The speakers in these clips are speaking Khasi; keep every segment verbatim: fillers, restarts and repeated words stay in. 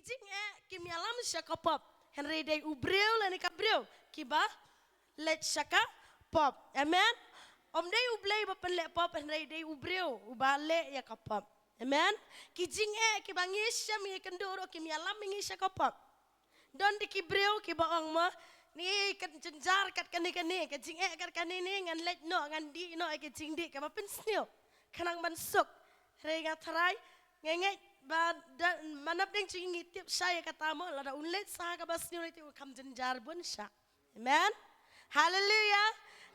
Jingeh kim ïalam sha ka pop. Hynrei dei u briew lane ka briew kiba leit sha ka pop. Amen. Ym dei U Blei ba pynleh pop, hynrei dei u briew uba leh ïa ka pop. Amen. Ki jingeh kiba ngi shem ïa kynduh ruh kim ïalam ïa ngi sha ka pop. Don de ki briew kiba ong mo, ni ka jynjar kat kane kane, ka jingeh kat kane ne, ngan leit noh, ngan dih noh ïa ka jingdih kaba pynsniew. Khnang ban suk. Hynrei nga tharai, nga ngeit ba da, manap deng jong ngi tip shai ïa kata mo, lada un leit sha kaba sniew lei te u kham jynjar bun sha. Amen. Haleluya.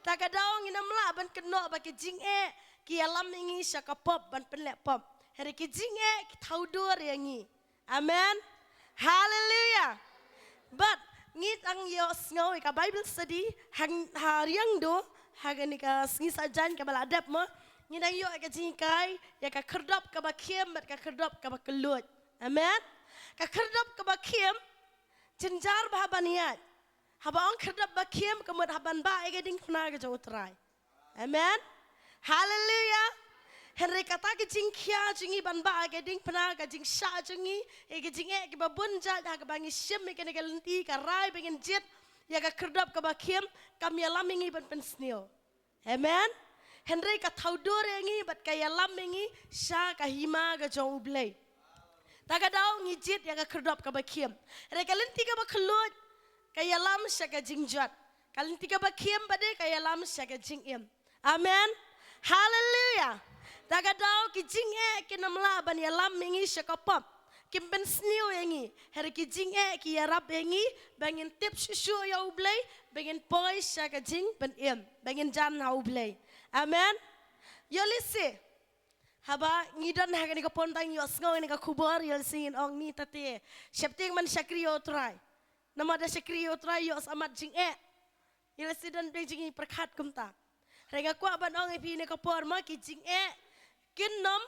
Ta ka daw ngin ym lah ban kynnoh ba ki jingeh ki ïalam ïa ngi sha ka pop ban pynleh pop. Hynrei ki jingeh ki thaw dur ïa ngi. Amen. Haleluya. But ngi dang ïohsngew ïa ka Bible study hang ha riang do ha kane ka sngi Saitjaiñ kaba la dep mo. Ngi dang ïoh ïa ka jinghikai ïa ka khyrdop kaba khim bad ka khyrdop kaba kylluid. Amen. Ka khyrdop kaba khim jynjar bha ban ïaid. Haba ong khyrdop ba khim ka mut haba ban bah ïa ka diengphna ka jong U Trai. Amen. Haleluya. Hynrei kata ka jingkhia jong ngi ban bah ïa ka diengphna, ka jingshah jong ngi ïa ka jingeh kiba bun jait ha kaba ngi shim ïa kane ka lynti, ka rai ba ngin jied ïa ka khyrdop kaba khim, kam ïalam ïa ngi ban pynsniew. Amen. Hynrei ka thaw dur ïa ngi bad ka ïalam ïa ngi sha ka hima ka jong U Blei. Ta ka daw ngi jied ïa ka khyrdop kaba khim. Hynrei ka lynti kaba kylluid ka ïalam sha ka jingjot. Ka lynti kaba khim pat de ka ïalam sha ka jingim. Amen. Haleluya. Ta ka daw ki jingeh kin ym lah ban ïalam ïa ngi sha ka pop. Kim pynsniew ïa ngi. Hynrei ki jingeh ki ïarap ïa ngi ba ngin tip shuh shuh ïa U Blei, ba ngin poi sha ka jingpynim, ba ngin jan ha U Blei. Amen. Ïoh lehse haba ngi don ha kane ka por tang ïohsngew ïa kane ka khubor, ïoh lehse ngin ong ni tate, sheptieng ban shakri ïa U Trai. Namar da shakri ïa U Trai ïoh sa mat jingeh. Ïoh lehse don dei jingpyrkhat kumta. Hynrei nga kwah ban ong ïa phi ïa kane ka por mo, ki jingeh kin ym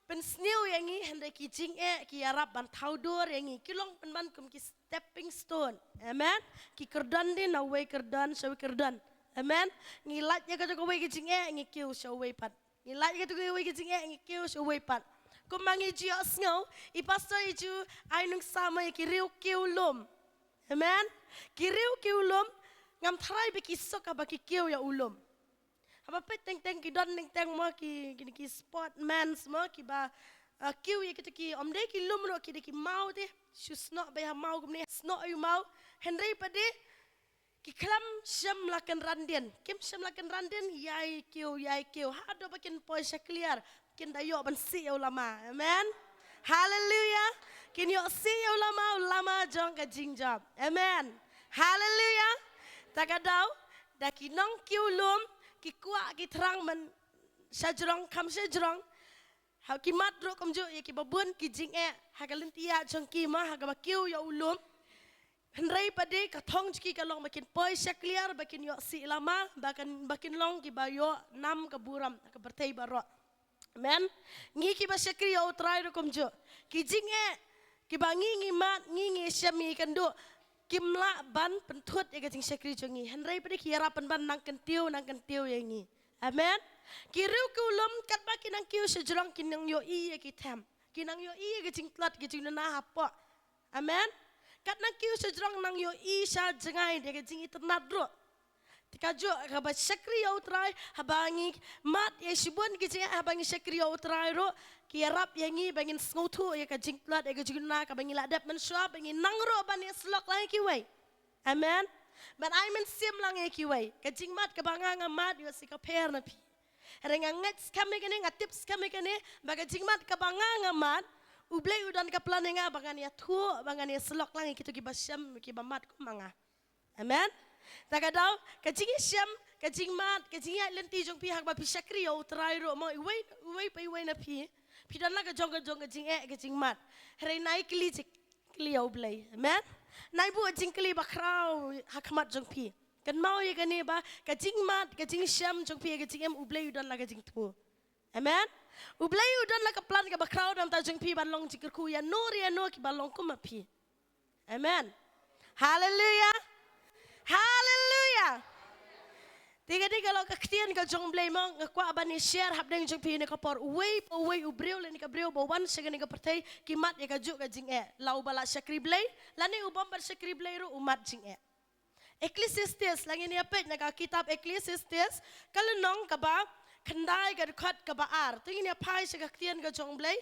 pynsniew ïa ngi, hynrei ki jingeh ki ïarap ban thaw dur ïa ngi, ki long pynban kum ki stepping stone. Amen. Ki kyrdon de na uwei kyrdon sha uwei kyrdon. Amen. Ngi lait ïa kato kawei ka jingeh, ngi kiew sha uwei pat. Ngi lait ïa kato kawei ka jingeh, ngi kiew sha uwei pat. Kumba ngi ju ïohsngew, i pastor i ju ai nuksa mo ïa ki riew kiew lum. Amen. Ki riew kiew lum, ngam tharai ba ki suk haba ki kiew ïa u lum. Haba peit teng teng ki don teng teng mo ki, ki, ki sportmen mo kiba, ah, kiew ïa kita ki, ym dei ki lum ruh, ki dei ki maw te. Shu snoh beit ha maw kumne, snoh ïa u maw. Hynrei pat de ki khlem shym la kynran dien. Kim shym la kynran dien, ïai kiew, ïai kiew. Haduh ba kin poi sha kliar, kin da ïoh ban sih ïa u lama. Amen. Haleluya. Kin ïoh sih ïa u lama, u lama jong ka jingjop. Amen. Haleluya. Ta ka daw, da ki nongkiew lum, ki kwah ki thrang ban shajrong, kham shajrong. Ha ki mad ruh kumjuh ïa kiba bun ki jingeh ha ka lynti ïa jong ki mo, ha kaba kiew ïa u lum. Hynrei pat de ka thong jong ki ka long ba kin poi sha kliar, ba kin ïoh sih lama, ba kan, ba kin long kiba ïoh nam ka burom ha ka pyrthei baroh. Amen. Ngi kiba shakri ïa U Trai ruh kumjuh. Ki jingeh kiba ngi ngi mad, ngi ngi shem, ngi kynduh, kim lah ban pynthut ïa ka jingshakri jong ngi. Hynrei pat de ki ïarap pynban nang kyntiew, nang kyntiew ïa ngi. Amen. Ki riew kiew lum katba ki nang kiew shajrong ki nang ïohi ïa ki them. Ki nang ïohi ïa ka jingtlot, ka jingduna hapoh. Amen. Kat nang kiew shajrong nang ïohi sha jngai de ka jingitynnad ruh. Te kajuh kaba shakri ïa U Trai, haba ngi mad ïa shibun ki jingeh, haba ngi shakri ïa U Trai ruh, ki ïarap ïa ngi ba ngin sngewthuh ïa ka jingtlot, ïa ka jingduna kaba ngi la dep mynshuwa, ba ngin nang ruh ban ïasyllok lang ïa kiwei. Amen. Ban ai mynsiem lang ïa kiwei. Ka jingmad kaba nga nga mad ïoh sih ka pher na phi. Hynrei nga ngeit skhem ïa kane, nga tip skhem ïa kane, ba ka jingmad kaba nga nga mad, U Blei u don ka plan ïa nga ba ngan ïathuh, ba ngan ïasyllok lang ïa kito kiba shem, kiba mad kum ma nga. Amen. Ta ka daw, ka jingïashem, ka jingmad, ka jingïaid lynti jong phi ha kaba phi shakri ïa U Trai ruh mo, iwei, iwei pa iwei na phi. Phi don la ka jong ka jong ka jingeh, ka jingmad. Hynrei nai kylli, kylli ïa U Blei. Amen. Nai buh jingkylli bakhraw ha khmat jong phi. Kynmaw ïa kane ba ka jingmad, ka jingshem jong phi, ka jingim, U Blei u don la ka jingthoh. Amen. U Blei u don la ka plan kaba khraw na ka bynta jong phi ban long jingkyrkhu ïa no re ïa no kiba long kum ma phi. Amen. Haleluya. Haleluya. Te kane ka long ka ktien ka jong Blei mo, nga kwah ban ïa share hapdeng jong phi ne ka por. Uwei pa uwei u briew lane ka briew ba wan sha kane ka pyrthei ki mad ïa kajuh ka jingeh. La uba la shakri Blei lane u bym pat shakri Blei ruh u mad jingeh. Ecclesiastes, la ngin ïa peit na ka kitab Ecclesiastes, ka lynnong kaba khyndai, ka dkhot kaba ar. Te ngin ïa phai sha ka ktien ka jong Blei.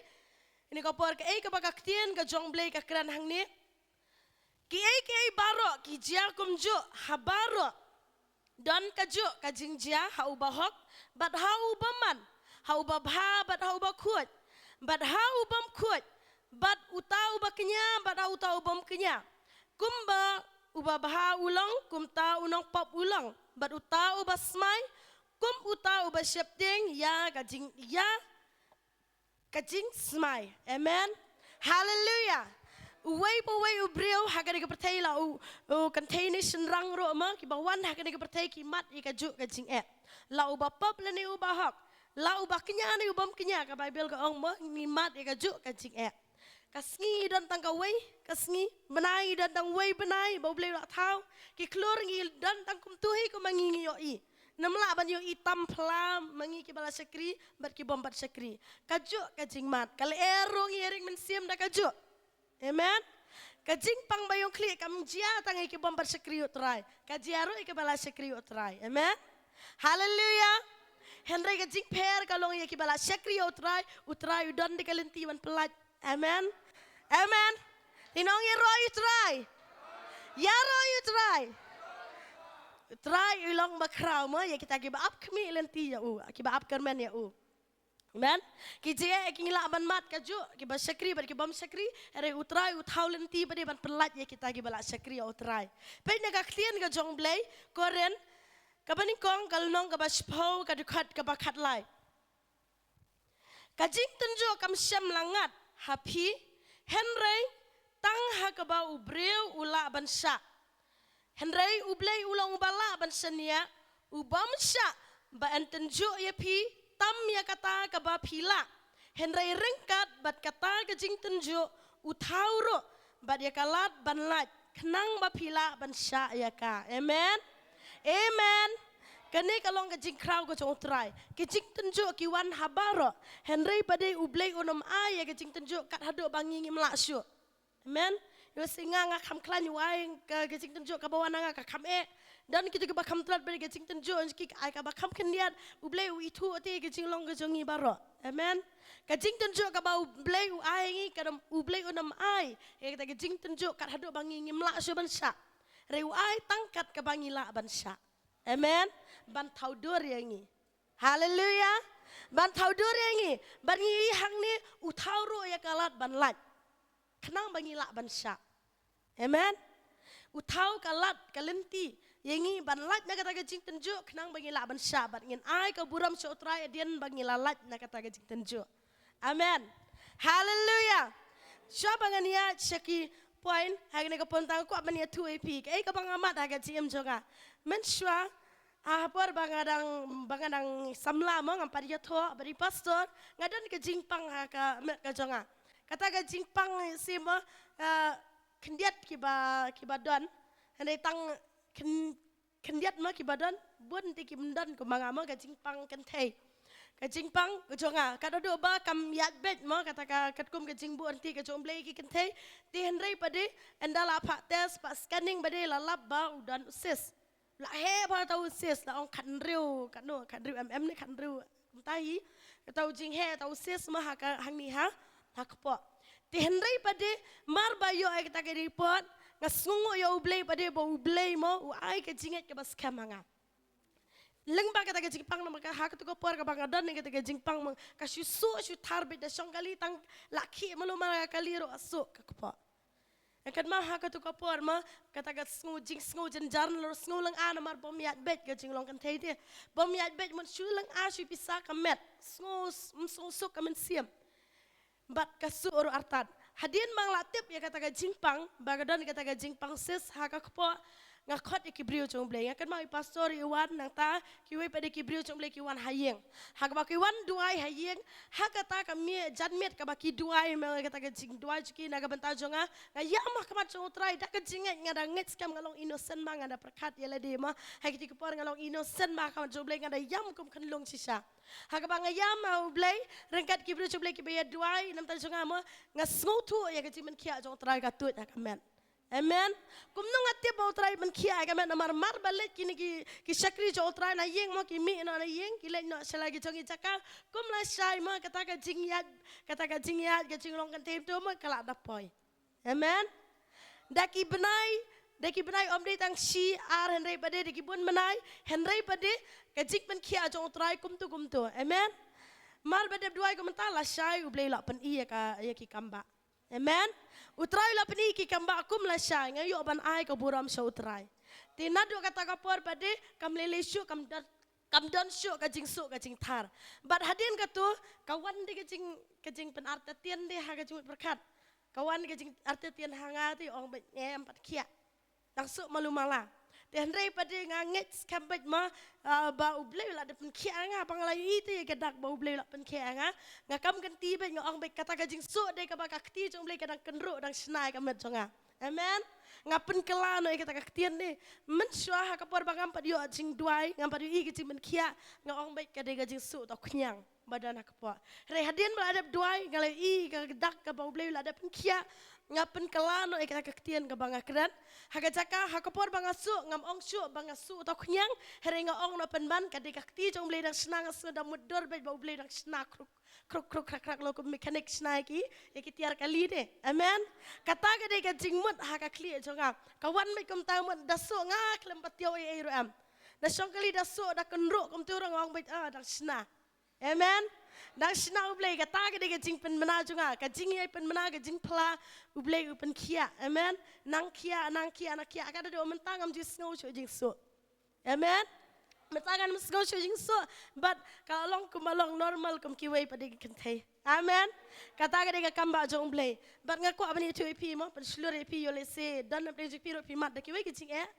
Ine ka por, kaei kaba ka ktien ka jong Blei ka kren hangne. Kiei kiei baroh ki jia kumjuh ha baroh. Don kajuh ka jingjia ha uba hok bad ha uba man, ha uba bha bad ha uba khuid, bad ha u bym khuid, bad uta uba kñia bad ha uta u bym kñia. Kumba uba bha u long, kumta u nongpop u long, bad uta uba smai, kum uta uba sheptieng ïa ka jing, ïa ka jingsmai. Amen. Haleluia. Uwei pa uwei u briew ha kane ka pyrthei, la u, u kynthei ne shynrang ruh mo, kiba wan ha kane ka pyrthei ki mad ïa kajuh ka jingeh. La uba pop lane uba hok, la uba kñia ne u bym kñia, ka Baibl ka ong mo, ngi mad ïa kajuh ka jingeh. Ka sngi don tang kawei ka sngi, bnai don tang wei bnai ba U Blei u la thaw. Ki khlur ngi don tang kumtu hi kumba ngi, ngi ïohi. Ngim lah ban ïohi tam pla ma ngi kiba la shakri bad ki bym pat shakri. Kajuh ka jingmad, ka lyer ruh ngi ïaring mynsiem da kajuh. Amen. Ka jingpang ba ïong khlieh kam jia tang ïa ki bym pat shakri ïa U Trai, ka jia ruh ïa kiba la shakri ïa U Trai. Amen. Haleluia. Hynrei ka jingpher ka long ïa kiba la shakri ïa U Trai, U Trai u don da ka lynti ban pyllait. Amen. Amen. Te ngi ong ïaroh ïa U Trai. Ïaroh ïa U Trai. U Trai u long ba khraw mo ïa kita kiba ap khmih lynti ïa u, kiba ap kyrmen ïa u. Amen. Ki jingeh ki ngi lah ban mad kajuh, kiba shakri bad ki bym shakri, hynrei U Trai u thaw lynti ba dei ban pyllait ïa kita kiba la shakri ïa U Trai. Peit na ka ktien ka jong Blei, Korinth kaba nyngkong, ka lynnong kaba shiphew, ka dkhot kaba khatlai. Ka jingtynjuh kam shym la ngat ha phi, hynrei tang ha kaba u briew u lah ban shah. Hynrei U Blei u long uba lah ban shaniah, u bym shah ba yn tynjuh ïa phi tam ïa kata kaba phi lah. Hynrei ryngkat bad kata ka jingtynjuh u thaw ruh bad ïa ka lad ban lait, khnang ba phi lah ban shah ïa ka. Amen. Amen. Kane ka long ka jingkhraw ka jong U Trai. Ka jingtynjuh ki wan ha baroh, hynrei ba dei U Blei un ym ai ïa ka jingtynjuh kat haduh ba ngi ngim lah shuh. Amen. Ïoh shisha nga, nga kham khlaiñ, u ai ka, ka jingtynjuh kaba wan ha nga ka kham eh. Don kito kiba kham tlot bad ka jingtynjuh, ki ai kaba kham khyndiat. U Blei u ithuh te ka jinglong ka jong ngi baroh. Amen. Ka jingtynjuh kaba U Blei u ai ngi, ka dang U Blei un ym ai ïa kata ka jingtynjuh kat haduh ba ngi ngim lah shuh ban shah. Hynrei u ai tang kat kaba ngi lah ban shah. Amen. Ban thaw dur ïa ngi. Haleluia. Ban thaw dur ïa ngi. Ban ngi ïohi hangne u thaw ruh ïa ka lad ban lait, khnang ba ngi lah ban shah. Amen. U thaw ka lad ka lynti ïa ngi ban lait na kata ka jingtynjuh, khnang ba ngi lah ban shah, bad ngin ai ka burom sha U Trai hadien ba ngi la lait na kata ka jingtynjuh. Amen. Haleluia. Shuwa ba ngan ïaid sha ki point ha kane ka por, tang kwah ban ïathuh ïa phi kaei kaba nga mad ha ka jingim jong nga. Mynshuwa, ha por ba nga dang, ba nga dang samla mo, ngam pat ïathoh ba dei pastor, nga don ka jingpang ha ka met ka jong nga. Kata ka jingpang shi mo, ah, khyndiat kiba, kiba don. Hynrei tang khyn-, khyndiat mo kiba don, bun te kim don kumba nga mo, ka jingpang kynthei. Ka jingpang ka jong nga, kat haduh ba kam ïaid beit mo, kata ka katkum ka jingbuh lynti ka jong U Blei ki kynthei. Te hynrei pat de, ynda la phah test, phah scanning pat de, la lap ba u don u cyst. La heh bha uta u cyst, la ong khathynriew, katno, khathynriew mm ne khathynriew. Kumta hi, kata u jingheh, uta u cyst mo ha ka, hangne ha, ha kpoh. Te hynrei pat de, mar ba ïoh ïa kata ka report, nga sngewnguh ïa U Blei pat de ba U Blei mo u ai ka jingngeit kaba skhem ha nga. Lyngba kata ka jingpang, namar ka ha katu ka por kaba nga don ïa kata ka jingpang mo, ka shu suk shu thar beit, da shong kali tang la khih malu, mar ka kali ruh ka suk ka kpoh. Ïa kynmaw ha katu ka por mo, kata ka sngew, jingsngew jynjar, la sngew lynga namar bym ïaid beit, ka jinglong kynthei te. Bym ïaid beit, mut shu lynga shu pisa ka met. Sngew, sngew suk ka mynsiem. Bad ka suk ruh artat. Hadien ba nga la tip ïa kata ka jingpang, ba ka don kata ka jingpang cyst ha ka kpoh, Nga khot ïa ki briew jong U Blei. Nga kynmaw i pastor i wan, nangta kiwei pat de ki briew jong U Blei ki wan ha ïing. Ha kaba ki wan duwai ha ïing, ha kata ka miet, janmiet kaba ki duwai, ma kata ka jingduwai jong ki na ka bynta jong nga. Nga ïam ha khmat jong U Trai, da ka jingngeit, nga da ngeit skhem, nga long innocent ma, nga da pyrkhat ïa lade ma. Ha kito ki por nga long innocent ma ha khmat jong U Blei, nga da ïam kum khunlung shisha. Ha kaba nga ïam ha U Blei, ryngkat ki briew jong U Blei kiba ïa duwai na ka bynta jong nga ma, nga sngewthuh ïa ka jingpynkhiah jong U Trai ka tuid ha ka met. Amen. Kumno nga tip ba U Trai u pynkhiah ïa ka met? Namar mar ba leit kine ki, ki shakri jong U Trai na ïing ma, ki mih noh na ïing, ki leit noh sha la ki jong ki jaka. Kum lashai ma, kata ka jingïaid, kata ka jingïaid, ka jinglong kynthei to ma, ka la da poi. Amen. Da ki bnai, da ki bnai ym dei tang shi ar, hynrei pat de da ki bun bnai, hynrei pat de ka jingpynkhiah jong U Trai kumto kumto. Amen. Mar ba dep duwai kumta, lashai U Blei u la pyni ïa ka, ïa ki kambah. Amen. U Trai u la pyni ki kambah kum lashai, nga ïoh ban ai ka burom sha U Trai. Te naduh kata ka por pat de, kam lei lei shuh, kam don, kam don shuh ka jingsuk ka jingthar. Bad hadien kato, ka wan de ka jing, ka jingpynartatien de ha ka jingmut pyrkhat. Ka wan ka jingartatien ha nga te, ong beit, ngam pat khiah. Dang suk malu mala. Te hynrei pat de nga ngeit skhem beit ma, ah, ba U Blei u la dep pynkhiah nga, ba nga la ïohi te ïa ka dak ba U Blei u la pynkhiah nga. Nga kam kynti beit, nga ong beit, kata ka jingsuk de kaba ka kti jong U Blei ka dang kynruh, dang shna ïa ka met jong nga. Amen. Nga pynkylla noh ïa kata ka ktien de. Mynshuwa ha ka por ba ngam pat ïoh jingduwai, ngam pat ïohi ka jingpynkhiah, nga ong beit ka dei ka jingsuk tawkhñiang ba don ha kpoh. Hynrei hadien ba la dep duwai, nga la ïohi ka dak kaba U Blei u la dep pynkhiah, nga pynkylla noh ïa kata ka ktien kaba nga kren. Ha ka jaka, ha ka por ba nga suk, ngam ong shuh ba nga suk tawkhñiang, hynrei nga ong noh pynban, ka dei ka kti jong U Blei dang shna, nga sngew da mutdur beit ba U Blei dang shna kruk, kruk, kruk, krak, krak, lok kum mechanic shna ïa ki, ïa ki tiar kali de. Amen. Kata ka dei ka jingmut ha ka khlieh jong nga. Ka wan beit kumta mut, da suk nga khlem pat ïohi ei ruh em. Da shong kali da suk, da kynruh kumto ruh nga ong beit, ah, dang shna. Amen. Dang shna U Blei, kata ka dei ka jingpynbna jong nga, ka jingïai pynbna, ka jingphla, U Blei u pynkhiah. Amen. Nang khiah, nang khiah, nang khiah, ka da dei mynta ngam ju sngew shuh jingsuk. Amen. Mynta ngam sngew shuh jingsuk, bad ka long kum ba long normal kum kiwei pat de ki kynthei. Amen. Kata ka dei ka kambah jong U Blei. Bad nga kwah ban ïathuh ïa phi mo, pynshlur ïa phi, ïoh lehse don na pdeng jong phi ruh phi mad da kiwei ki jingeh.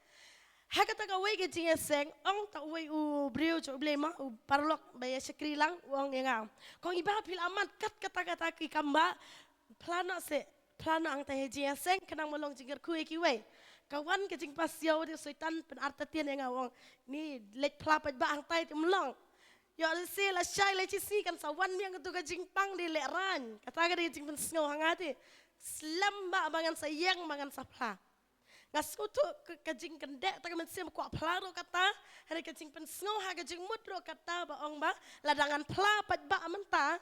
Ha kata kawei ka jingïaseng, ong ta uwei u briew jong U Blei ma, u paralok ba ïa shakri lang, u ong ïa nga, kong, i ba phi la mad kat kata kata ki kambah, phla noh seh, phla noh hangtai ha jingïaseng, khnang ban long jingkyrkhu ïa kiwei. Ka wan ka jingpasiaw de, Soitan pynartatien ïa nga, u ong, ni leit phla paidbah hangtai te ym long. Ïoh lehse lashai lashisngi kan sa wan biang kato ka jingpang de, lehraiñ. Kata ka dei ka jingpynsngew ha nga te. Slem bha ba ngan sa ïeng, ba ngan sa phla. Nga sngewthuh ka, ka jingkyndeh ta ka mynsiem, kwah phla ruh kata, hynrei ka jingpynsngew ha ka jingmut ruh kata ba ong ba lada ngan phla paidbah mynta,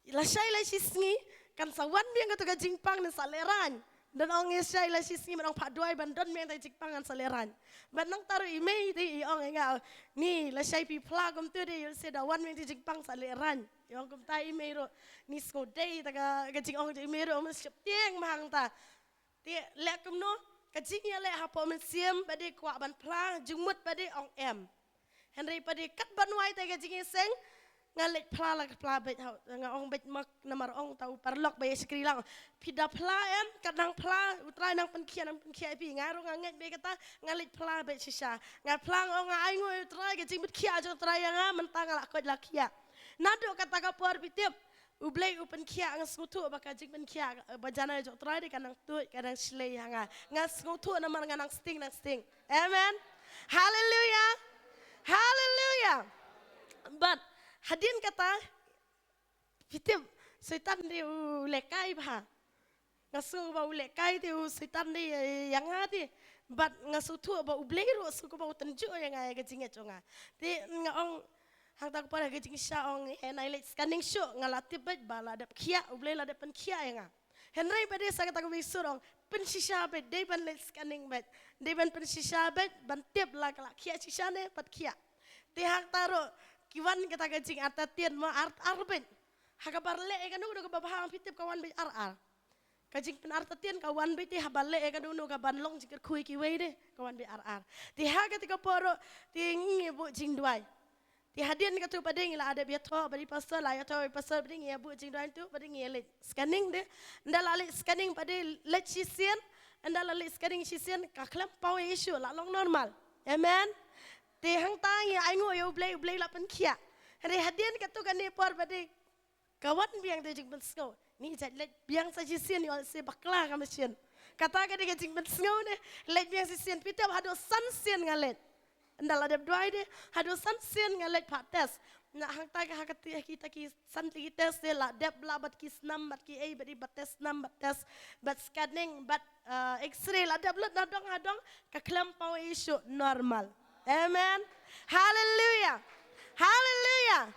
lashai lashisngi kan sa wan biang kato ka jingpang, ngan sa lehraiñ. Don ong, lashai lashisngi ban ong phah duwai ban don biang ta ka jingpang, ngan sa lehraiñ. Bad nangta ruh i mei te i ong ïa nga, ni lashai phi phla kumto de, ïoh lehse da wan biang ta ka jingpang, sa lehraiñ. I ong kumta i mei ruh, ni sngewdei ta ka, ka jingong jong i mei ruh, ym sheptieng ma hangta. Te leh kumno, ka jingïaleh hapoh mynsiem pat de kwah ban phla, jingmut pat de ong em. Hynrei pat de kat ban wai ta ka jingïaseng, nga leit phla la ka phla beit, ha, nga ong beit ma, namar ong ta u paralok ba ïa shakri lang, phi da phla em, kat nang phla, U Trai nang pynkhiah, nang pynkhiah ïa phi. Nga ruh nga ngeit beit kata, nga leit phla beit shisha. Nga phla, nga ong, nga ainguh ïa U Trai, ka jingpynkhiah jong U Trai ïa nga, mynta nga la koit la khiah. Naduh kata ka por phi tip, U Blei u pynkhiah, nga sngewthuh ba ka jingpynkhiah ba janai jong U Trai de ka nang tuid, ka nang shlei ha nga. Nga sngewthuh namar nga nang sting, nang sting. Amen. Hallelujah. Hallelujah. Bad hadien kata, phi tip, Soitan de u lehkai bha. Nga sngew ba u lehkai te u Soitan de ïa, ïa nga te. Bad nga sngewthuh ba U Blei ruh sngew ba u tynjuh ïa nga ïa ka jingngeit jong nga. Te nga ong, hangta ka por ha ka jingshisha ong, eh, nai leit scanning shuh, nga la tip beit ba la dep khiah, U Blei la dep pynkhiah ïa nga. Hynrei pat de sa kata kawei sur ong, pynshisha beit, dei ban leit scanning beit. Dei ban pynshisha beit, ban tip la ka la khiah shisha ne pat khiah. Te hangta ruh ki wan kata ka jingartatien ma, ar, ar beit. Ha kaba leh ïa kano kano kaba bha, phi tip, ka wan beit ar ar. Ka jingpynartatien ka wan beit te haba leh ïa kano kano kaban long jingkyrkhu ïa kiwei de, ka wan beit ar ar. Te ha kata ka por ruh, te ngi ïa buh jingduwai. Te hadien kato pat de ngi la dep ïathoh bad i pastor, la ïathoh i pastor, pat de ngi ïa buh jingduwai, to pat de ngi ïa leit scanning de. Ynda la leit scanning pat de, leit shisien, Ynda la leit skading shisien ka khlem paw ïa Jisu, la long normal. Amen. Te hangta ngi ainguh ïa U Blei, U Blei la pynkhiah. Hynrei hadien katto katne por pat de ka wan biang te jingpynsngew. Ni jait leit biang sa shisien, ïoh lehse bakla ka machine. Kata ka dei ka jingpynsngew ne, leit biang shisien, phi tip haduh san sien nga leit. Ynda la dep duwai de, haduh san sien nga leit phah test. Na hangta ka ha kata kita ki san tylli ki test de la dep la bad ki snam bad ki ei bad i bad test snam bad test bad scanning bad, uh, X-ray la dep lut na dong ha dong, ka khlem paw ïa Jisu, normal. Amen. Hallelujah. Hallelujah.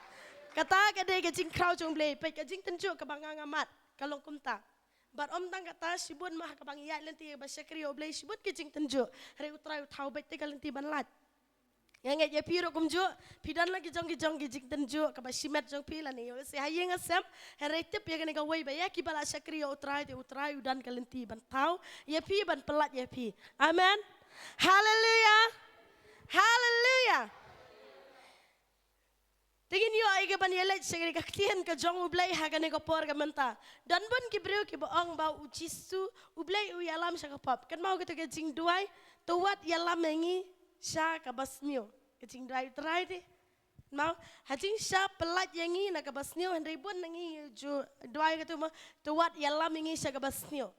Kata ka dei ka jingkhraw jong U Blei, peit ka jingtynjuh kaba nga nga mad, ka long kumta. Bad ym tang kata, shibun ma ha kaba ngi ïaid lynti ba shakri ïa U Blei, shibun ka jingtynjuh. Hynrei U Trai u thaw beit te ka lynti ban lait. Nga ngeit ïa phi ruh kumjuh, phi don la ki jong ki jong ki jingtynjuh kaba shimet jong phi lane ïoh lehse ha ïing ha sem. Hynrei tip ïa kane kawei ba ïa kiba la shakri ïa U Trai te U Trai u don ka lynti ban thaw ïa phi, ban pyllait ïa phi. Amen. Hallelujah. Hallelujah. Te ngin ïoh ïa kaban ïaleit sha kane ka ktien ka jong U Blei ha kane ka por ka mynta. Don bun ki briew kiba ong ba U Jisu, U Blei u ïalam sha ka pop. Kynmaw kata ka jingduwai, to wat ïalam ïa ngi sha kaba sniew. Ka jingduwai U Trai te. Kynmaw, ha jingshah pyllait ïa ngi na kaba sniew, hynrei bun na ngi ju duwai kata mo, to wat ïalam ïa ngi sha kaba sniew.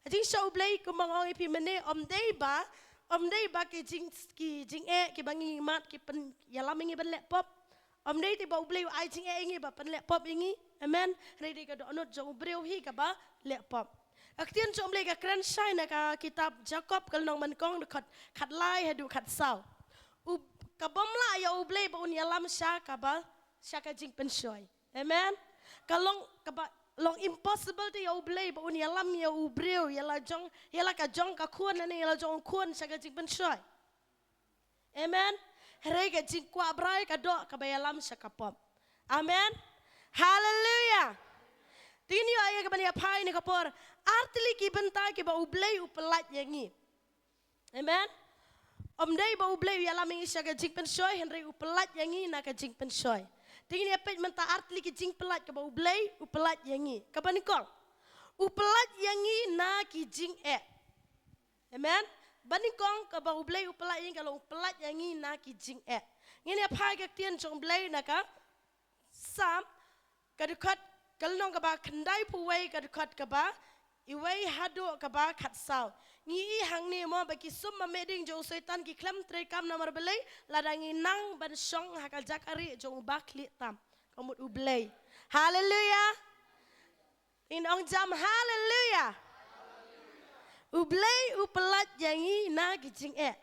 Ha jingshah U Blei kumba nga ong ïa phi mynne, ym dei ba, ym dei ba ki jing, ki jingeh kiba ngi mad ki pynïalam ïa ngi ban leh pop. Ym dei te ba U Blei u ai jingeh ïa ngi ba pynleh pop ïa ngi. Amen. Hynrei dei ka dohnud jong u briew hi kaba leh pop. Ka ktien jong U Blei ka kren shai na ka kitab Jakob ka lynnong ba nyngkong dkhot khatlai haduh khatsaw. U, ka bym lah ïa U Blei ba un ïalam sha kaba, sha ka jingpynshoi. Amen. Ka long kaba long impossible te ïa U Blei ba un ïalam ïa u briew, ïa la jong, ïa la ka jong ka khun ne ïa la jong u khun sha ka jingpynshoi. Amen. Hynrei ka jingkwah brai ka doh kaba ïalam sha ka pop. Amen. Hallelujah. Te ngin ïoh ïa kaban ïa phai ne ka por. Ar tylli ki bynta kiba U Blei u pyllait ïa ngi. Amen. Ym dei ba U Blei u ïalam ïa ngi sha ka jingpynshoi, hynrei u pyllait ïa ngi na ka jingpynshoi. Te ngin ïa peit mynta ar tylli ki jingpyllait kaba U Blei u pyllait ïa ngi. Kaba nyngkong, u pyllait ïa ngi na ki jingeh. Amen. Ba nyngkong kaba U Blei u pyllait ïa ngi ka long u pyllait ïa ngi na ki jingeh. Ngin ïa phai ka ktien jong U Blei na ka Salm, ka dkhot, ka lynnong kaba khyndaiphew wei, ka dkhot kaba wei haduh kaba khatsaw. Ngi i hangne mo ba ki sum ba meh ding jong u Soitan ki khlem treikam namar balei, lada ngi nang ban shong ha ka jaka rieh jong u Bakhlieh tam, ka mut U Blei. Haleluia. Ngin ong jam haleluia. U Blei u pyllait ïa ngi na ki jingeh.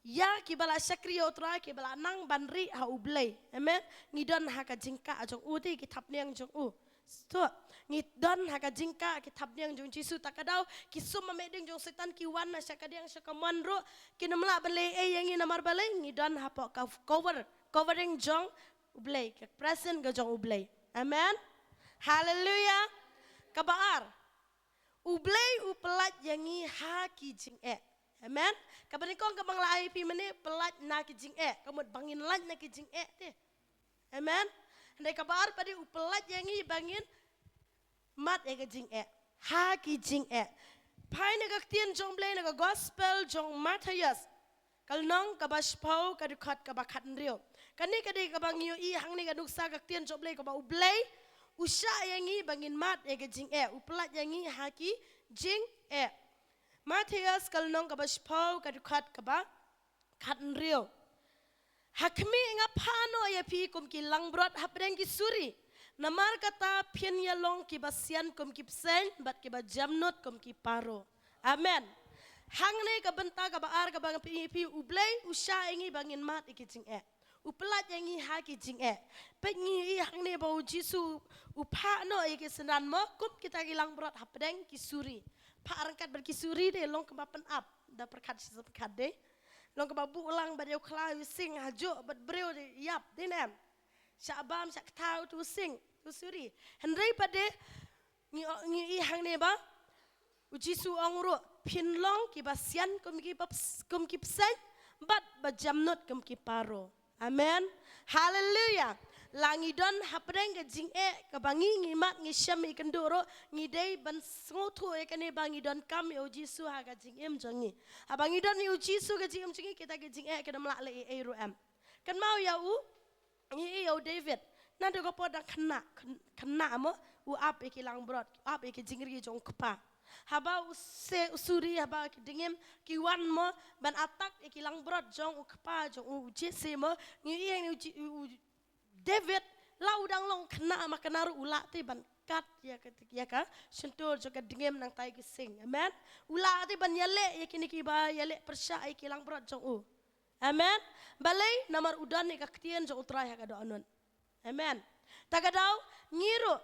Ïa kiba la shakri ïa U Trai, kiba la nang ban rieh ha U Blei. Amen. Ngi don ha ka jingkah jong u te, ki thapniang jong u. Stok. Ngi don ha ka jingkah, ki thapniang jong Jisu. Ta ka daw ki sum ba meh ding jong Soitan ki wan na sha ka diang sha ka mon ruh, kin ym lah ban leh ei ïa ngi namar balei, ngi don hapoh ka cover, covering jong U Blei, ka presence ka jong U Blei. Amen. Haleluia. Kaba ar, U Blei u pyllait ïa ngi ha ki jingeh. Amen. Kaba nyngkong kaba nga la ai phi mynne, pyllait na ki jingeh. Ka mut ba ngin lait na ki jingeh te. Amen. Hynrei kaba ar pat de u pyllait ïa ngi ba ngin mad ïa ka jingeh. Ha ki jingeh. Phai na ka ktien jong U Blei na ka gospel jong Mathaios, ka lynnong kaba shiphew, ka dkhot kaba khathynriew. Kane ka dei kaba ngi ïohi hangne ka nuksa ka ktien jong U Blei kaba U Blei u shah ïa ngi ba ngin mad ïa ka jingeh, u pyllait ïa ngi ha ki jingeh. Mathaios ka lynnong kaba shiphew, ka dkhot kaba khathynriew. Ha khmih, nga phah noh ïa phi kum ki langbrot hapdeng ki suri. Namar kata phin ïa long kiba sian kum ki bseiñ bad kiba jemnud kum ki paro. Amen. Hangne ka bynta kaba ar kaba nga pyni ïa phi, U Blei u shah ïa ngi ba ngin mad ïa ki jingeh. U pyllait ïa ngi ha ki jingeh. Peit ngi i hangne ba U Jisu u phah noh ïa ki synran mo kum kita ki langbrot hapdeng ki suri. Phah ryngkat bad ki suri de long kaba pynap. Da pyrkhat shi sa pyrkhat de. Long kaba buh lang bad ïa u khla ïa u sing ha juh bad briew de ïap de, nem. Shah bam shah kthaw tu sing tu suri. Hynrei pat de ngi, ngi i hangne ba U Jisu ong ruh, phin long kiba sian kum ki bs-, kum ki bseiñ bad ba jemnud kum ki paro. Amen. Haleluia. La ngi don hapdeng ka jingeh kaba ngi ngi mad ngi shem ïa kynduh ruh, ngi dei ban sngewthuh ïa kane ba ngi donkam ïa u Jisu ha ka jingim jong ngi. Haba ngi don ïa u Jisu ka jingim jong ngi, kita ka jingeh kim lah leh ei ei ruh em. Kynmaw ïa u, ngi ïa u David. Naduh ka por dang khynnah, khyn-, khynnah mo, u ap ïa ki langbrot, u ap ïa ki jingri jong u kpa. Haba u se, u suri, haba ki dengim ki wan mo ban attack ïa ki langbrot jong u kpa jong u Jesse mo, ngi ïa u Ji-, u David, la u dang long khynnah ma kane ruh u lah te ban kat ïa ka, ïa ka shyntur jong ka dengim nangta ïa ki sing. Amen. U lah te ban ïaleh ïa kine kiba ïaleh pyrshah ïa ki langbrot jong u. Amen. Balei? Namar u don ïa ka ktien jong u Trai ha ka dohnud. Amen. Ta ka daw, ngi ruh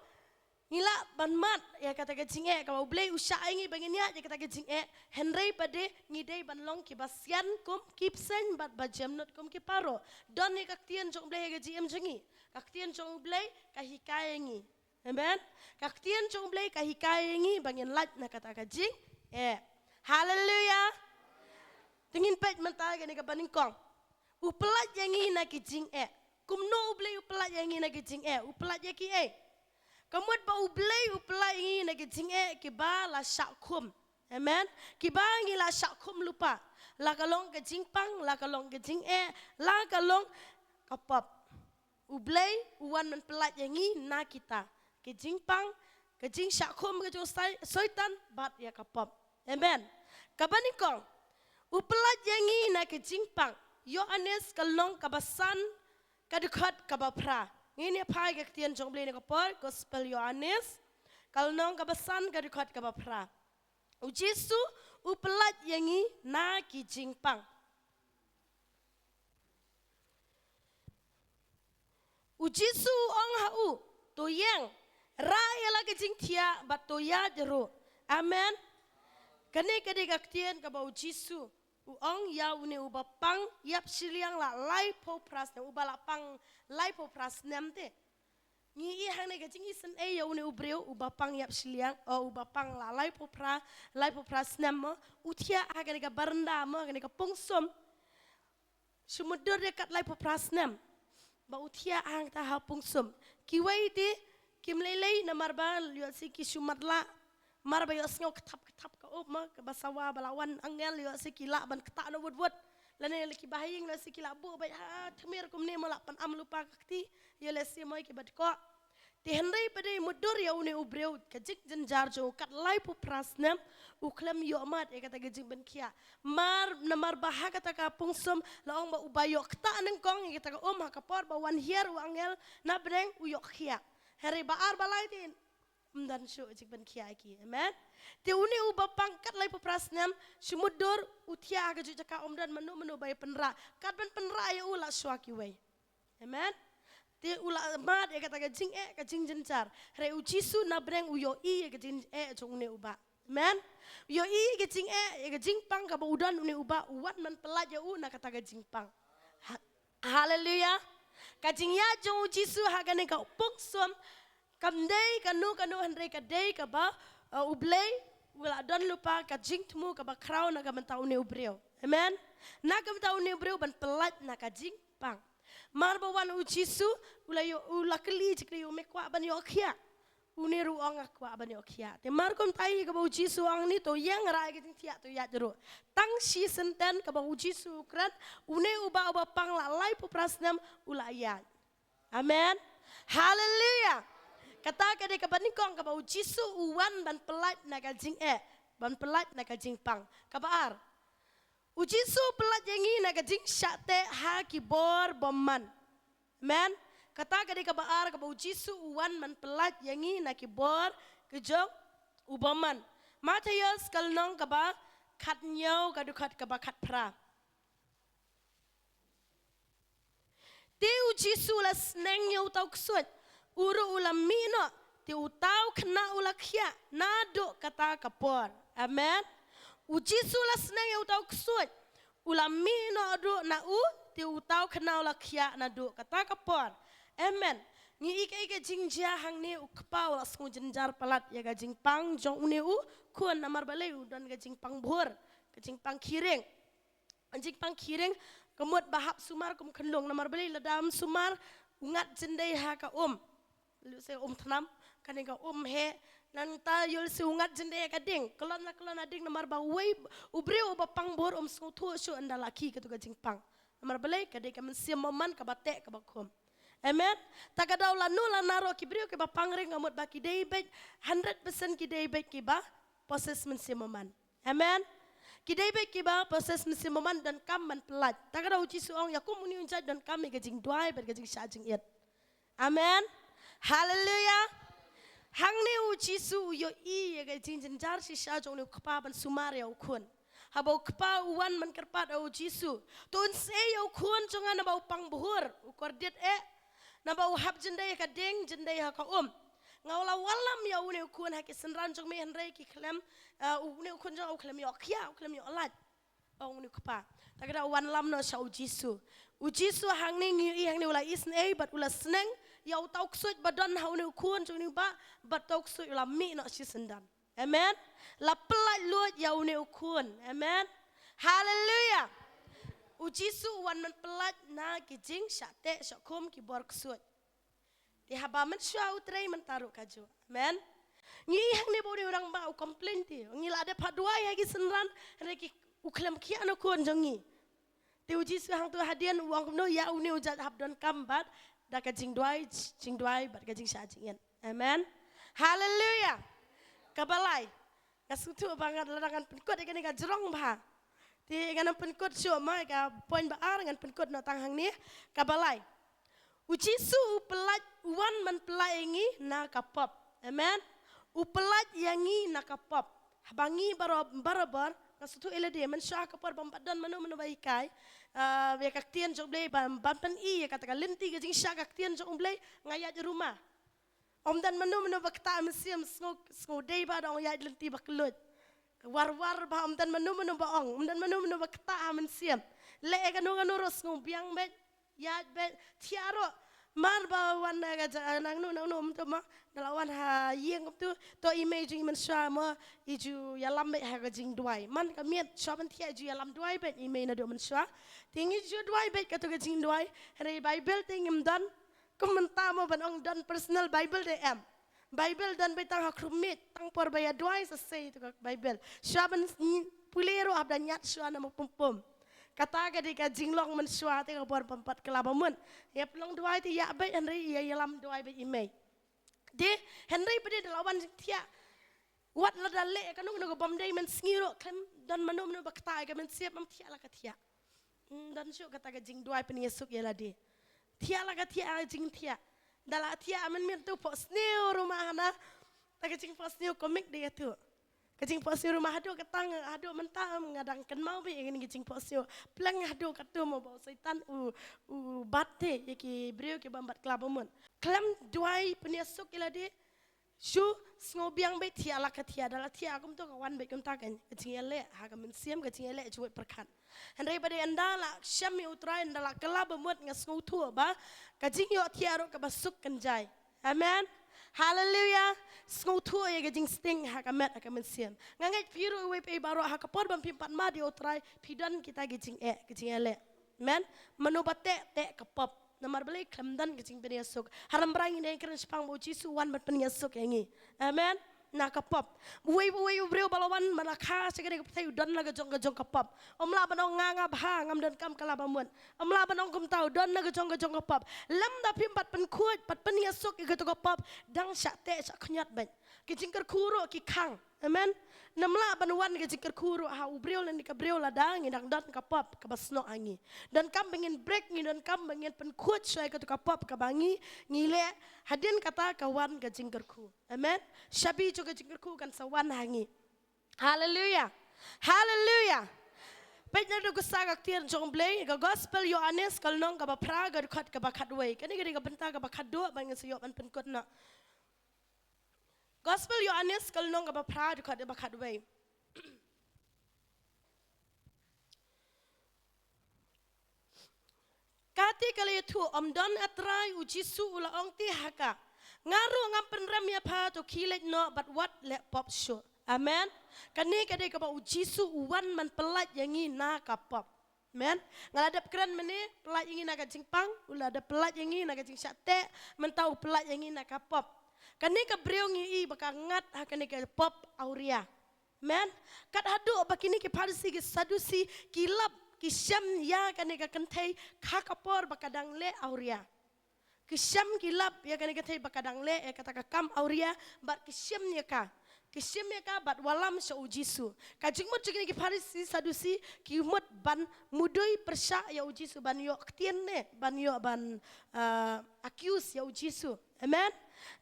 ngi lah ban mad ïa kata ka jingeh kaba U Blei u shah ïa ngi ba ngin ïaid ïa kata ka jingeh. Hynrei pat de ngi dei ban long kiba sian kum ki bseiñ bad ba jemnud kum ki paralok. Don ïa ka ktien jong U Blei ha ka jingim jong ngi. Ka ktien jong U Blei ka hikai ïa ngi. Amen. Ka ktien jong U Blei ka hikai ïa ngi ba ngin lait na kata ka jingeh. Haleluia. Te ngin peit mynta kane kaba nyngkong. U pyllait ïa ngi na ki jingeh. Kumno U Blei u pyllait ïa ngi na ki jingeh? U pyllait ïa kiei? Ka mut ba U Blei u pyllait ïa ngi na ki jingeh kiba la shah khum. Amen. Kiba ngi la shah khum lypa. La ka long ka jingpang, la ka long ka jingeh, la ka long ka pop. U Blei u wan ban pyllait ïa ngi na kita. Ka jingpang, ka jingshah khum ka jong Sai-, Soitan bad ïa ka pop. Amen. Kaba nyngkong. U pyllait ïa ngi na ka jingpang. Ïoannis ka lynnong kaba san ka dkhot kaba phra. Ngin ïa phai ka ktien jong U Blei na ka por, Gospel Ïoannis ka lynnong kaba san ka dkhot kaba phra. U Jisu u pyllait ïa ngi na ki jingpang. U Jisu u ong ha u, to ïeng, rah ïa la ka jingthiah bad to ïaid ruh. Amen. Kane ka dei ka ktien kaba u Jisu u ong ïa une uba pang ïap shiliang la laiphew phra snem, uba la pang laiphew phra snem te. Ngi i hangne ka jingisynei ïa une u briew uba pang ïap shiliang, o uba pang la laiphew phra, laiphew phra snem mo, u thiah ha kane ka baranda mo, kane ka pungsum. Shu mutdur de kat laiphew phra snem ba u thiah hangta ha pungsum. Kiwei te kim lei lei namar ba ïoh si ki shu matlah. Mar ba ïoh sngew kthap kthap ka up ma, kaba sawa ba la wan angel ïoh si ki lah ban ktah na wut wut. Lane la ki bahaïing ïoh si ki lah buh ba ha thmir kumne ma lah pan am lypa ka kti. Ïoh leh si mo ki bad ko. Te hynrei pat de mutdur ïa une u briew ka jingjynjar jong u kat laiphew phra snem u khlem ïoh mad ïa kata ka jingpynkhiah. Mar namar ba ha kata ka pungsum la ong ba uba ïoh ktah nyngkong ïa kata ka um ha ka por ba wan hiar u angel na bneng u ïoh khiah. Hynrei ba ar ba lai te ym don shuh jingpynkhiah ïa ki. Amen. Te une uba pang kat laiphew phra snem shu mutdur u thiah ha ka juh jaka ym don mano mano ba ïa pynrah. Kat ban pynrah ïa u la shuwa kiwei. Amen. Te u la mad ïa kata ka jingeh ka jingjynjar. Hynrei u Jisu na bneng u ïohi ïa ka jingeh jong une uba. Amen. U ïohi ïa ka jingeh ïa ka jingpang kaba u don une uba u wan ban pyllait ïa u na kata ka jingpang. Ha-, haleluia. Ka jingïaid jong u Jisu ha kane ka pungsum kam dei kano kano hynrei ka dei kaba, uh, U Blei u la don lypa ka jingthmu kaba khraw na ka bynta une u briew. Amen. Na ka bynta une u briew ban pyllait na ka jingpang. Mar ba wan u Jisu u la ïoh, u la kylli jingkylli, me kwah ban ïoh khiah? Une ruh u ong nga kwah ban ïoh khiah. Te mar kumta ïa kaba u Jisu u ong ni to ïeng, rah ïa ka jingthiah, to ïaid ruh. Tang shi senten kaba u Jisu u kren, une uba uba pang la laiphew phra snem u la ïaid. Amen. Haleluia. Kata ka dei kaba nyngkong kaba u Jisu u wan ban pyllait na ka jingeh, ban pyllait na ka jingpang. Kaba ar. U Jisu u pyllait ïa ngi na ka jingshah teh ha ki bor bymman. Amen. Kata ka dei kaba ar kaba u Jisu u wan ban pyllait ïa ngi na ki bor ki jong u bymman. Mathaios ka lynnong kaba khathynñiew ka dkhot kaba khatphra. Te u Jisu u la sneng ïa uta u ksuid, u ruh u la mih noh, te uta u khynnah u la khiah naduh kata ka por. Amen. U Jisu u la sneng ïa uta u ksuid, u la mih noh ruh na u, te uta u khynnah u la khiah naduh kata ka por. Amen. Ngi i kaei ka jingjia hangne, u kpa u la sngew jynjar palat ïa ka jingpang jong une u khun, namar balei? U don ka jingpang bhur, ka jingpang khih ring. Jingpang khih ring ka mut ba hap sumar kum khunlung, namar balei? Lada ym sumar u ngat jyndei ha ka um. Lehse um thnam, kane ka um heh, nangta ïoh lehse u ngat jyndei ha ka ding. Kyllon la kyllon ha ding namar ba uwei u briew uba pang buhur um sngewthuh shuh ynda la khih kato ka jingpang. Namar balei? Ka dei ka mynsiem bymman kaba teh kaba khum. Amen. Ta ka daw lano lano ruh ki briew kiba pang ring ka mut ba ki dei beit hundred percent ki dei beit kiba possess mynsiem bymman. Amen. Ki dei beit kiba possess mynsiem bymman, donkam ban pyllait. Ta ka daw u Jisu u ong ïa kum une u jait donkam ïa ka jingduwai bad ka jingshah jingit. Amen. Haleluya. Hangne u Jisu u ïohi ïa ka jingjynjar shisha jong une u kpa ban sumar ïa u khun. Haba u kpa u wan ban kyrpad ïa u Jisu, to un sngewthuh ïa u khun jong nga naba u pang buhur, u kordit eh. Naba u hap jyndei ha ka ding, jyndei ha ka um. Nga la wallam ïa une u khun ha ki synran jong me hynrei ki khlem, eh, une u khun jong nga u khlem ïoh khia, u khlem ïoh lait. Ong une u kpa. Ta ka daw u wallam noh sha u Jisu. U Jisu hangne ngi ïohi hangne u la isynei bad u la sneng ïa uta u ksuid ba don ha une u khun jong une u bah, bad uta u ksuid u la mih noh shisyndon. Amen. La pyllait luid ïa une u khun. Amen. Haleluya. U Jisu u wan ban pyllait na ki jingshah teh shah khum ki bor ksuid. Te haba mynshuwa u trei mynta ruh kajuh. Amen. Ngi ïohi hangne ba une u rangbah u complain te. Ngi la dep ha duwai ha ki synran, hynrei ki u khlem khia na u khun jong ngi. Te u Jisu hangto hadien u ong kumno ïa une u jait hap donkam bad da ka jingduwai, jingduwai bad ka jingshah jingit. Amen. Haleluya. Kaba lai. Nga sngewthuh ba ngan, lada ngan pynkut ïa kane ka jrong bha. Te ngan ym pynkut shuh ma ïa ka point ba ar, ngan pynkut noh tang hangne. Kaba lai. U Jisu u pyllait, u wan ban pyllait ïa ngi na ka pop. Amen. U pyllait ïa ngi na ka pop. Haba ngi baro-, barabor, nga sngewthuh ïa lade, mynshuwa ka por bym pat don mano mano ba hikai, ah, ïa ka ktien jong U Blei ban, ban pyni ïa kata ka lynti ka jingshah ka ktien jong U Blei, nga ïaid ruma. Ym don mano mano ba ktah ha mynsiem, sngew, sngew dei ba dang ïaid lynti ba kylluid. War war ba ym don mano mano ba ong, ym don mano mano ba ktah ha mynsiem. Leh ïa kano kano ruh sngew biang beit, ïaid beit, thiah ruh. Mar ba wan na ka ja-, nangno nangno kumto ma, da la wan ha ïing kumto, to i mei jong i mynshuwa mo, i ju ïalam beit ha ka jingduwai. Man ka miet shuwa ban thiah i ju ïalam duwai beit i mei naduh mynshuwa. Te ngi ju duwai beit kato ka jingduwai, hynrei Baibl te ngim don. Kum mynta mo ban ong don personal Baibl de em. Baibl don beit tang ha khrum miej, tang por ba ïa duwai sa sei to ka Baibl. Shuwa ban ngi-, pule ruh hap da ñiad shuwa na mo pum pum. Kata ka dei ka jinglong mynshuwa te ka por bym pat kylla ba mut. Ïa pynlong duwai te ïa beit hynrei ïa ïalam duwai beit i mei. De, hynrei ba dei da la wan jingthiah. Wat lada leh kano kano ka bym dei mynsngi ruh khlem don mano mano ba ktah ïa ka mynsiem, ym thiah la ka thiah. Hmm, don shuh kata ka jingduwai pynïasuk ïa lade. Thiah la ka thiah, jingthiah. Da la thiah mynmiet to phohsniew ruma hana. Ta ka jingphohsniew komik de ïa to. Ka jingphohsniew ruma haduh kata nga, haduh mynta nga dang kynmaw beit ïa kane ka jingphohsniew. Pleng haduh kato mo ba u Soitan u, u bat te ïa ki briew ki bym pat kylla ba mut. Khlem duwai pynïasuk ïa lade. Shu sngew biang beit thiah la ka thiah, da la thiah kumto ka wan beit kumta ka jingïaleh ha ka mynsiem, ka jingïaleh jingwei pyrkhat. Hynrei ba dei ynda la shem ïa U Trai, ynda la kylla ba mut nga sngewthuh ba ka jingïohthiah ruh kaba suk kynjai. Amen. Haleluya. Sngewthuh ïa ka jingsting ha ka met ha ka mynsiem. Nga ngeit phi ruh iwei pa iwei baroh ha ka por ba phim pat mad ïa U Trai phi don kita ki jingeh, ki jingïaleh. Amen. Mano ba teh, teh ka pop. Namar balei? Khlem don ka jingpynïasuk. Haram bra ngi dei kren shaphang ba U Jisu u wan ban pynïasuk ïa ngi. Amen. Na ka pop. Uwei uwei u briew ba la wan ba la kha sha kane ka pyrthei u don la ka jong ka jong ka pop. Ym lah ban ong nga nga bha, ngam donkam kylla ba mut. Ym lah ban ong kumta, u don la ka jong ka jong ka pop. Lymda phim pat pynkhuid, pat pynïasuk ïa kato ka pop, dang shah teh shah khñiot beit. Ki jingkyrkhu ruh ki khang. Amen. Ym lah ban wan ka jingkyrkhu ruh ha u briew lane ka briew lada ngi dang don ka pop kaba snoh ha ngi. Donkam ba ngin break, ngi donkam ba ngin pynkhuid shuwa ïa kato ka pop kaba ngi, ngi leh, hadien kata ka wan ka jingkyrkhu. Amen. Shabi jong ka jingkyrkhu kan sa wan ha ngi. Haleluya. Haleluya. Peit naduh ka sa ka ktien jong U Blei, ka Gospel Ïoannis ka lynnong kaba phra ka dkhot kaba khatwei. Kane ka dei ka bynta kaba khatduh ba ngin sa ïoh ban pynkut noh. Gospel Ïoannis ka lynnong kaba phra dkhot kaba khatwei. Kata ka la ïathuh, ym don, A Trai, U Jisu u la ong te ha ka, nga ruh ngam pynrem ïa pha, to khie leit noh bad wat leh pop shuh. Amen. Kane ka dei kaba U Jisu u wan ban pyllait ïa ngi na ka pop. Amen. Nga la dep kren mynne, pyllait ïa ngi na ka jingpang, u la dep pyllait ïa ngi na ka jingshah teh, mynta u pyllait ïa ngi na ka pop. Kane ka briew ngi ïohi ba ka ngat ha kane ka pop awria. Amen. Kat haduh ba kine ki Pharisi ki Sadusi ki lap ki shem ïa kane ka kynthei ha ka por ba ka dang leh awria. Ki shem ki lap ïa kane ka kynthei ba ka dang leh ïa kata ka kam awria, bad ki shem ïa ka. Ki shem ïa ka bad wallam sha u Jisu. Ka jingmut jong kine ki Pharisi Sadusi ki mut ban mudui pyrshah ïa u Jisu, ban ïoh ktien ne, ban ïoh ban, ah, accuse ïa u Jisu. Amen.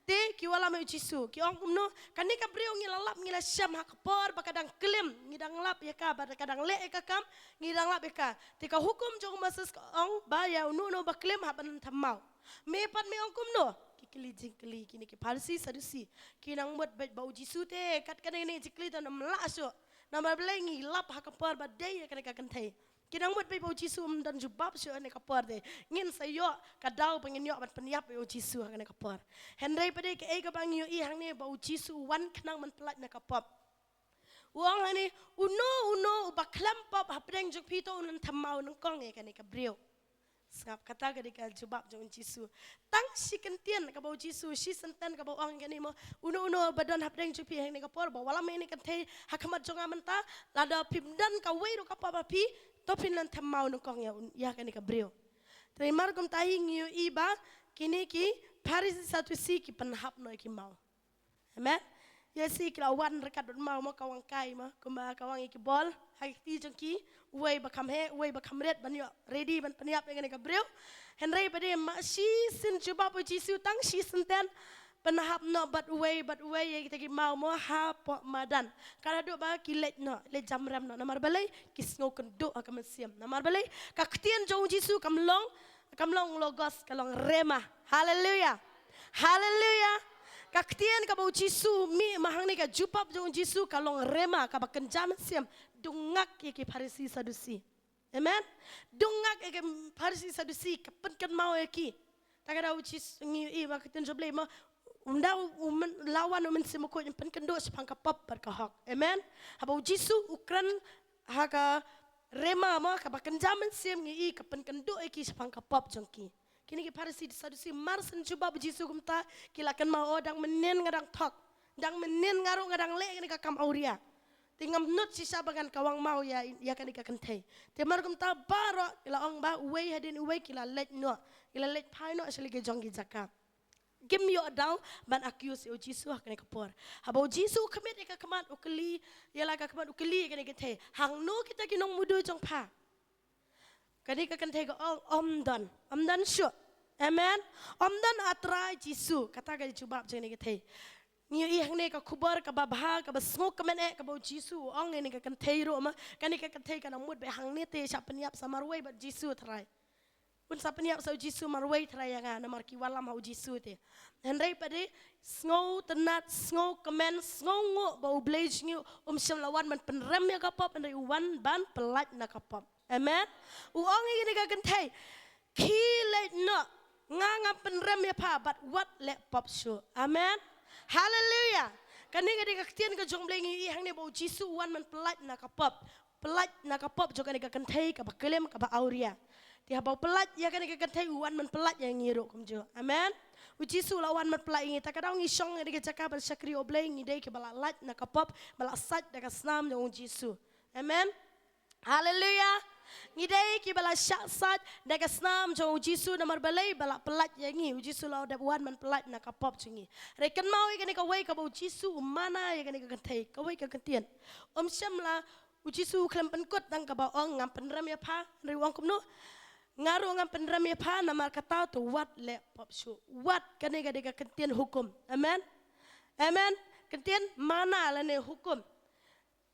Te ki wallam ïa u Jisu, ki ong kumno, kane ka briew ngi la lap ngi la shem ha ka por ba ka dang klim, ngi dang lap ïa ka, ba ka dang leh ïa ka kam, ngi dang lap ïa ka. Te ka hukum jong u Moses ka ong ba ïa uno uno ba klim hap ban them maw. Me pat me ong kumno? Ki kylli jingkylli kine ki Pharisi Sadusi. Ki nang mut beit ba u Jisu te kat kane ne jingkylli te nam lah shuh. Namar balei ngi lap ha ka por ba dei ïa kane ka kynthei. Ki nang mut beit ba u Jisu um don jubab shuh ha kane ka por te. Ngin sa ïoh ka daw ba ngin ïoh ban pynïap ïa u Jisu ha kane ka por. Hynrei pat de kaei kaba ngi ïohi hangne ba u Jisu u wan khnang ban pyllait na ka pop. U ong hangne, uno uno uba khlem pop hapdeng jong phi to un them maw nyngkong ïa kane ka briew. Sngap, kata ka dei ka jubab jong u Jisu. Tang shi kyntien kaba u Jisu, shi senten kaba u ong kane mo, uno uno ba don hapdeng jong phi ha kane ka por, ba wallam ïa kane ka kynthei ha khmat jong nga mynta, lada phim don kawei ruh ka pop ha phi, to phin leit them maw nyngkong ïa, ïa kane ka briew. Te namar kumta hi ngi ïohi ba kine ki Pharisi Sadusi ki pynhap noh ïa ki maw. Amen. Ïa shi ki la wan ryngkat bad maw mo, ka wang kai mo, kumba ka wang ïa ki bol ha ki kti jong ki, uwei ba kham heh, uwei ba kham rit, ban ïoh ready ban pynïap ïa kane ka briew. Hynrei pat de ma shisien jubab u Jisu tang shi senten, pynhap noh bad uwei bad uwei ïa kita ki maw mo hapoh madan. Kat haduh ba ki leit noh, leit jamrem noh. Namar balei? Ki sngew kynduh ha ka mynsiem. Namar balei? Ka ktien jong u Jisu kam long, kam long logos, ka long rhema. Haleluia. Haleluia. Ka ktien kaba u Jisu mih ma hangne, ka jubab jong u Jisu ka long rhema, kaba kynja mynsiem. Dungak ïa ki Pharisi Sadusi. Amen. Dungak ïa ki Pharisi Sadusi, ka pynkynmaw ïa ki. Ta ka daw u Jisu ngi ïohi ba ka ktien jong U Blei mo, um da u myn-, la wan u Mynsiem Bakhuid pynkynduh shaphang ka pop bad ka hok. Amen. Haba u Jisu u kren ha ka rhema mo, kaba kynja mynsiem, ngi ïohi ka pynkynduh ïa ki shaphang ka pop jong ki. Kine ki Pharisi Sadusi mar shen jubab u Jisu kumta, ki la kynmaw, oh, dang mynnin nga dang thok. Dang mynnin nga ruh nga dang leh kane ka kam awria. Te ngam nud shisha ba ngan kawang maw ïa, ïa kane ka kynthei. Te mar kumta baroh ki la ong ba uwei hadien uwei ki la leit noh. Ki la leit phai noh sha la ki jong ki jaka. Kim ïoh daw ban accuse ïa u Jisu ha kane ka por. Haba u Jisu u khmih ïa ka khmat u kylli, ïa la ka khmat u kylli ïa kane ka kynthei, hangno kita ki nongmudui jong pha? Kane ka kynthei ka ong, ym don, ym don shuh. Amen. Ym don, ah Trai Jisu, kata ka jubab jong kane ka kynthei. Ngi ïohi hangne ka khubor kaba bha, kaba sngewkmen eh, kaba u Jisu u ong ïa kane ka kynthei ruh ma, kane ka kynthei ka nang mut beit hangne te shah pynïap sa marwei bad Jisu, Trai. Un sa pynïap sa u Jisu marwei, Trai, ïa nga, namar ki wallam ha u Jisu te. Hynrei pat de, sngewtynnad, sngewkmen, sngewnguh ba U Blei jong ngi um shym la wan ban pynrem ïa ka pop, hynrei u wan ban pyllait na ka pop. Amen. U ong ïa kane ka kynthei, khie leit noh, nga ngam pynrem ïa pha, bad wat leh pop shuh. Amen. Haleluia. Kane ka dei ka ktien ka jong U Blei, ngi ïohi hangne ba u Jisu u wan ban pyllait na ka pop. Pyllait na ka pop jong kane ka kynthei kaba klim, kaba awria. Te haba u pyllait ïa kane ka kynthei, u wan ban pyllait ïa ngi ruh kumjuh. Amen. U Jisu u la wan ban pyllait ïa ngi. Ta ka daw ngi shong ha kane ka jaka ban shakri U Blei, ngi dei kiba la lait na ka pop, ba la sait da ka snam jong u Jisu. Amen. Haleluia. Ngi dei kiba la shah sait da ka snam jong u Jisu, namar balei? Ba la pyllait ïa ngi. U Jisu u la dep wan ban pyllait na ka pop jong ngi. Hynrei kynmaw ïa kane kawei kaba u Jisu u mana ïa kane ka kynthei, kawei ka kyntien. Um shym la, u Jisu u khlem pynkut tang kaba ong ngam pynrem ïa pha, hynrei u ong kumno? Nga ruh ngam pynrem ïa pha, namar kata, to wat leh pop shuh. Wat, kane ka dei ka kyntien hukum. Amen. Amen. Kyntien mana lane hukum.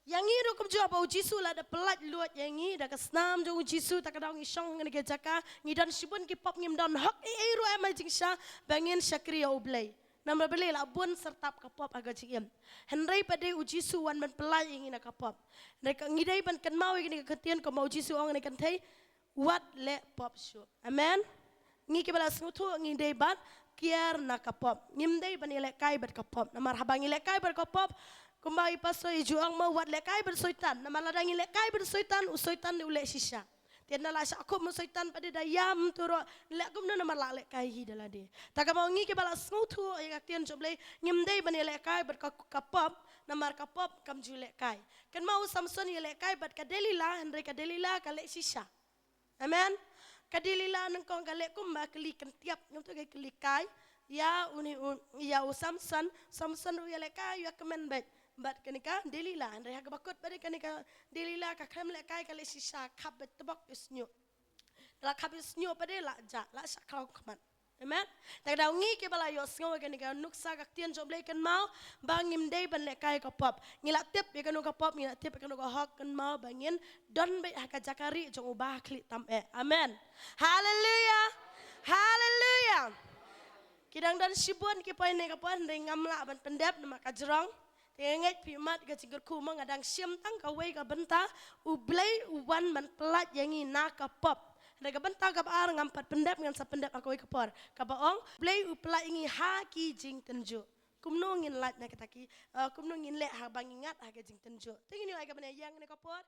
Ïa ngi ruh kumjuh, ba u Jisu u la dep pyllait luid ïa ngi da ka snam jong u Jisu, ta ka daw ngi shong ha kane ka jaka, ngi don shibun ki pop, ngim don hok ei ei ruh em ha jingshisha ba ngin shakri ïa U Blei. Namar balei? La bun syrtap ka pop ha ka jingim. Hynrei pat de u Jisu u wan ban pyllait ïa ngi na ka pop. Hynrei ka, ngi dei ban kynmaw ïa kane ka kyntien kumba u Jisu u ong ïa kane ka kynthei, wat leh pop shuh. Amen. Ngi kiba la sngewthuh ngi dei ban kiar na ka pop. Ngim dei ban ïalehkai bad ka pop. Namar haba ngi lehkai bad ka pop, kumba i pastor i ju ong mo, wat lehkai bad Soitan. Namar lada ngi lehkai bad Soitan, u Soitan u leh shisha. Te na la shah khup ma u Soitan pat de da ïam tu ruh, leh kumno namar la lehkai hi da lade. Ta kaba ngi kiba la sngewthuh ïa ka ktien jong U Blei, ngim dei ban ïalehkai bad ka, ka pop, namar ka pop kam ju lehkai. Kynmaw u Samson ïalehkai bad ka Delila, hynrei ka Delila ka leh shisha. Amen. Ka Delila nyngkong ka leh kumba kylli kyntiap, ngam tu ka kylli kai. Ïa une u, ïa u Samson, Samson ruh ïalehkai ïa kmen bad, bad kane ka Delila. Hynrei ha kaba kut bad kane ka Delila ka khlem lehkai, ka leh shisha, khap bad tbok ïa u shñiuh. La khap ïa u shñiuh pat de la jah, la shah khraw khmat. Amen. Ta ka daw ngi kiba la ïohsngew ïa kane ka nuksa ka ktien jong U Blei, kynmaw ba ngim dei ban lehkai ka pop. Ngi la tip ïa kano ka pop, ngi la tip ïa kano ka hok, kynmaw ba ngin don beit ha ka jaka rieh jong uba ha khlieh tam eh. Amen. Haleluia. Haleluia. Ki dang don shibun ki point ne ka por, hynrei ngam lah ban pyndep namar ka jrong. Te nga ngeit phi mat ka jingkyrkhu, ma nga dang shim tang kawei ka bynta, U Blei u wan ban pyllait ïa ngi na ka pop. Hynrei ka bynta kaba ar ngam pat pyndep, ngan sa pyndep ha kawei ka por. Kaba ong, U Blei u pyllait ïa ngi ha ki jingtynjuh. Kumno ngin lait na kita ki, eh, kumno ngin leh haba ngi ngat ha ki jingtynjuh. Te ngin ïoh ai ka ban ïeng ne ka por.